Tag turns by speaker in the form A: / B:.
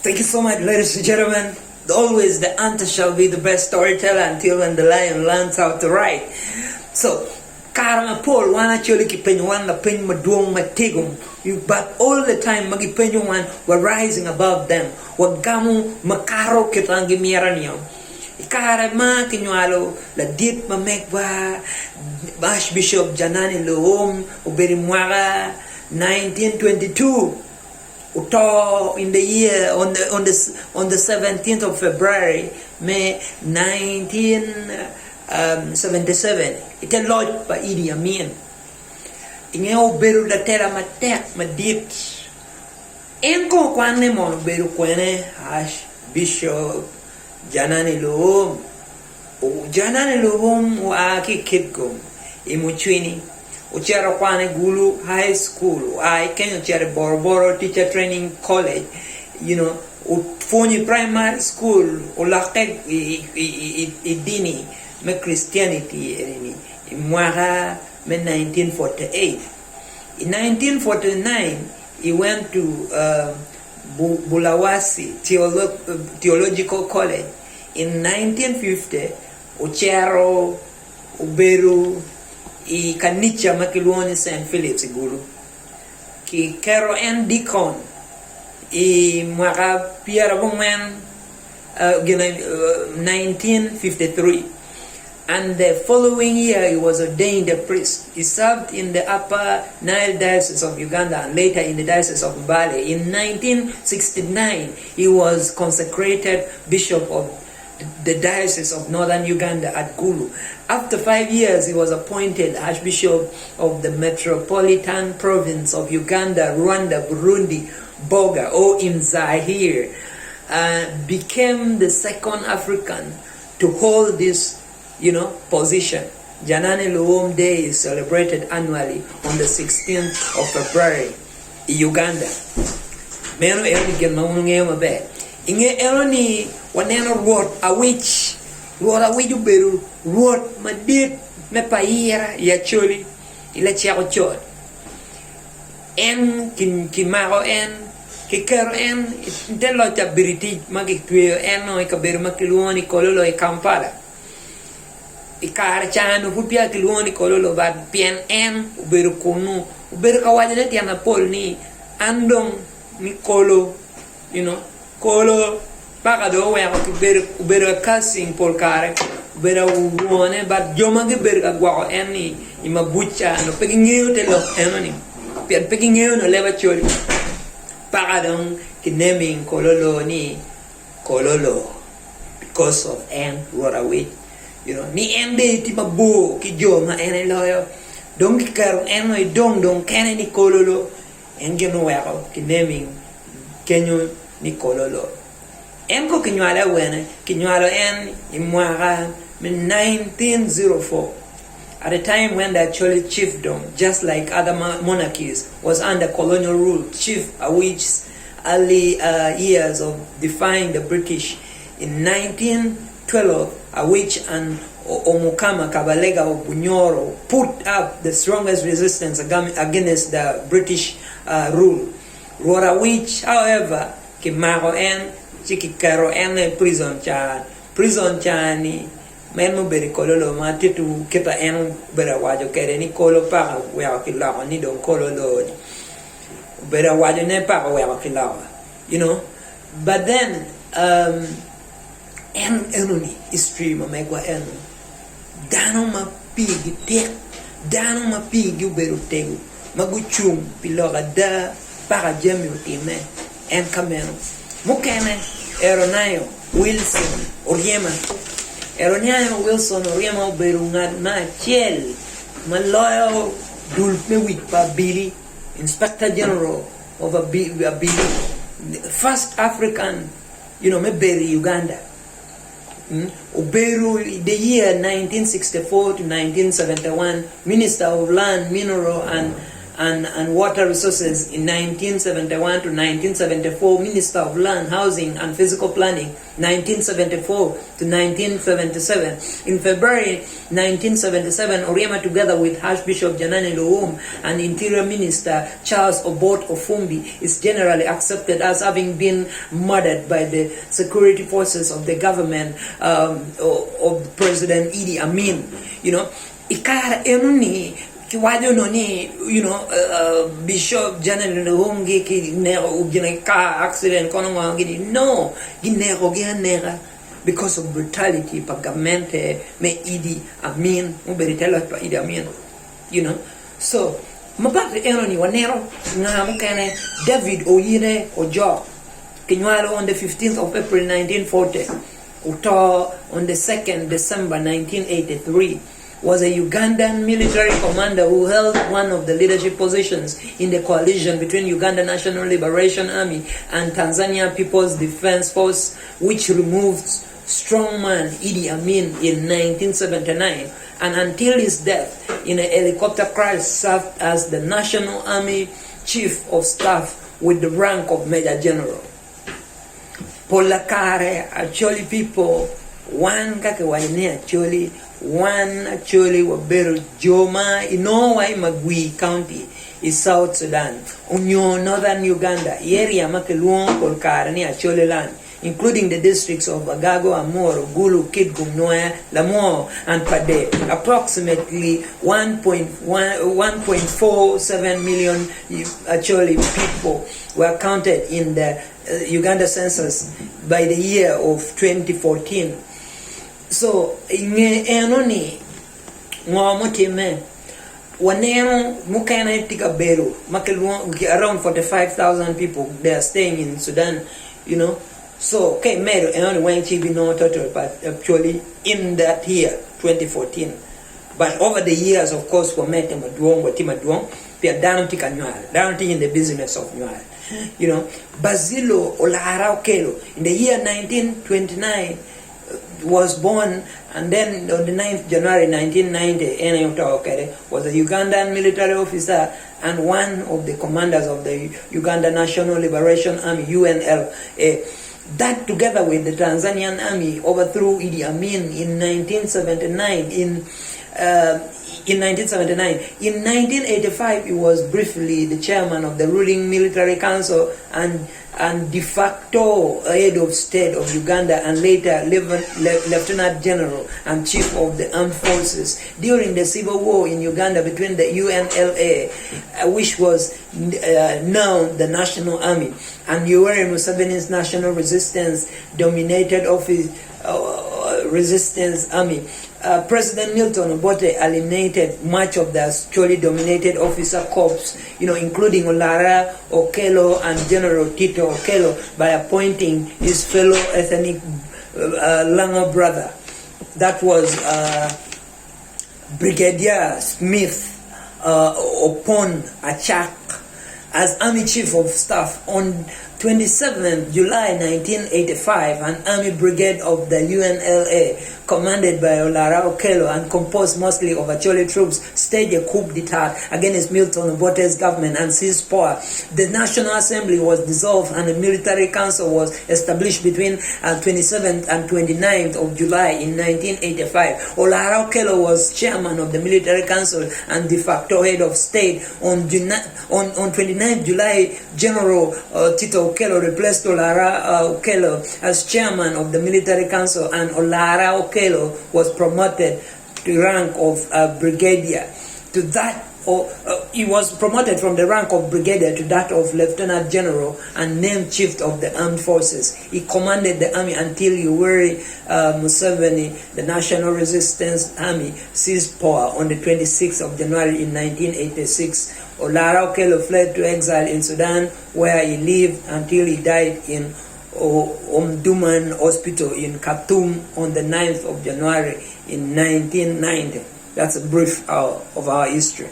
A: Thank you so much ladies and gentlemen always the hunter shall be the best storyteller until when the lion learns how to write so kare mapol wan actually kipenyo wan lapeny madwong matego but all the time ma gipenyo wan wa rising above them wagamo makato kit ma gimito nio i kare ma kinywalo ladit ma megwa Archbishop Janani Luwum obedo i mwaka 1922 Oto in the year on the on the on the 17th of February me 1977 i te loc pa Idi Amin. I nge obedo latela matek madit. En kong kwanne mono obedo kwene Archbishop Janani Luwum. Janani Luwum oa ki i Kitgum i Mucwini. Ocito okwano i Gulu High School, oa ki kenyo ocito i Boroboro Teacher Training College, you know, opwonyo i primary school, olokke i dini me Christianity eni i mwaka me 1948. I 1949 he went to Bulawasi Theological College. In 1950 ocito Obedo i kanica ma kilwongo ni Cent Philips i Gulu. Kiketo en dikon i mwaka pyerabongwen, 1953, and the following year he was ordained a priest. He served in the Upper Nile Diocese of Uganda and later in the Diocese of Mbale. In 1969, he was consecrated Bishop of the Diocese of Northern Uganda at Gulu. After 5 years, he was appointed Archbishop of the Metropolitan Province of Uganda, Rwanda, Burundi, Boga, or in Zaire, became the second African to hold this, you know, position. Janani Luwum Day is celebrated annually on the 16th of February i Uganda. Meno eno ni gin ma wun wungeyo maber. I nge eno ni waneno Rwot Awic. Rwot Awic obedo rwot madit me payira i Acholi i Lacek Ocol. En kimako en, kiketo en i te loc pa Biritic ma kitweyo en-nu i kabedo ma kilwongo ni Kololo i Kampala. I kare ca onongo pud peya kilwongo ni Kololo but pien en obedo kunnu, obedo ka wacone tyen mapol ni an dong ni Kolo, you know, Kolo paka dong oweko kibedo obedo ka cursing pol kare, obedo ka wone but jo ma gibedo ka gwoko en ni i mabuc ca onongo pe gingeyo te lok enoni pien pe gingeyo nongo leb Acholi paka dong ki naming Kololo ni Kololo because of en Rwot Awic you know ni en dong etye mabor ki jo ma en eloyo dong kiketo en dong edong dong kene ni Kololo en gin oweko ki naming kenyo ni Kololo. En ko kinywale awene? Kinywalo en i mwaka me 1904 at a time when the Acholi chiefdom just like other monarchies was under colonial rule Chief Awic's early years of defying the British in 1912 Awich and Omukama Kabalega of Bunyoro put up the strongest resistance against the British rule. Rwot Awich however kimako en ci kiketo en i prison ca prison ca ni ma en obedo i kololo ma atittiwu kit ma en obedo ka waco kwede ni kolo paka oweko kiloko ni dong kololo ni obedo ka wacone paka oweko kiloko you know but then um en enoni history ma megwa eno dano ma pigi tek dano ma pigi obedo tego ma gucung pi lok ada paka jami otimme en ka meno mukene Eronayo Wilson Oryema Eronayo Wilson Oryema obedo ngat me acel ma loyo dul me wic pa abili, Inspector General of Abili, first African you know me bedo i Uganda. Obedo i the year 1964 to 1971 Minister of Land, Mineral and. and and Water Resources in 1971 to 1974, Minister of Land, Housing and Physical Planning, 1974 to 1977. In February 1977, Oryema together with Archbishop Janani Luwum and Interior Minister Charles Obote Ofumbi is generally accepted as having been murdered by the security forces of the government um, of President Idi Amin. You know, I kare eno-ni, kiwaco nongo ni you know, Bishop Janani Luwum gi kineko gin car accident kono ngo gini no, ginekogi aneka because of brutality pa gamente me Idi Amin, mubedo ite loc pa Idi Amin you know. So, mapat ki eno-ni waneno nga mukene David Oyine Ojok kinywalo on the 15th of April 1940. Oto on the 2nd December 1983, was a Ugandan military commander who held one of the leadership positions in the coalition between Uganda National Liberation Army and Tanzania People's Defense Force, which removed strongman Idi Amin in 1979 and until his death in a helicopter crash served as the National Army Chief of Staff with the rank of Major General. Polla kare Acholi people wan ka kiwaco ni Acholi wan Acholi wabedo jo ma inongo wa i Magwi county i South Sudan onyo Northern Uganda i area ma kilwongo pol kare ni Acholi land including the districts of Agago, Amuru, Gulu, Kitgum, Nwoya, Lamwo and Pader. Approximately 1.47 million Acholi people were counted in the Uganda census by the year of 2014. So i nge eno ni ngo mutimme? Waneno mukene tye ka bedo ma kilwongo around 45,000 people they are staying in Sudan you know so ka imedo eno ni weng ci ibinongo total pa actually in that year 2014 but over the years of course wamedde madwong watye madwong pien dano tye ka nywal dano tye in the business of nywal you know Bazilo Olara Okello in the year 1929 was born and then on the 9th January 1990 en aye oto kwede was a Ugandan military officer and one of the commanders of the Uganda National Liberation Army, UNLA. That together with the Tanzanian army overthrew Idi Amin in 1979 in uh, in 1979. In 1985, he was briefly the chairman of the ruling military council and and de facto head of state of Uganda and later lieutenant general and chief of the armed forces. During the civil war in Uganda between the UNLA, which was now the National Army, and Yoweri Museveni's National Resistance dominated office, Resistance Army, President Milton Obote alienated much of the Acholi dominated officer corps, you know, including Olara Okello and General Tito Okello, by appointing his fellow ethnic Lango brother. That was Brigadier Smith Opon Achak as Army Chief of Staff on 27 July 1985, an army brigade of the UNLA, commanded by Olara Okello and composed mostly of Acholi troops, staged a coup d'etat against Milton Obote's government and seized power. The National Assembly was dissolved and a military council was established between 27th and 29th of July in 1985. Olara Okello was chairman of the military council and de facto head of state. On, on, on 29 July, General Tito Okello replaced Olara Okello as chairman of the military council, and Olara Okello was promoted to rank of brigadier. To that, or, he was promoted from the rank of brigadier to that of lieutenant general and named chief of the armed forces. He commanded the army until Yoweri Museveni, the National Resistance Army, seized power on the 26th of January in 1986. Olara Okello fled to exile in Sudan, where he lived until he died in Omdurman Hospital in Khartoum on the 9th of January in 1990. That's a brief of our history.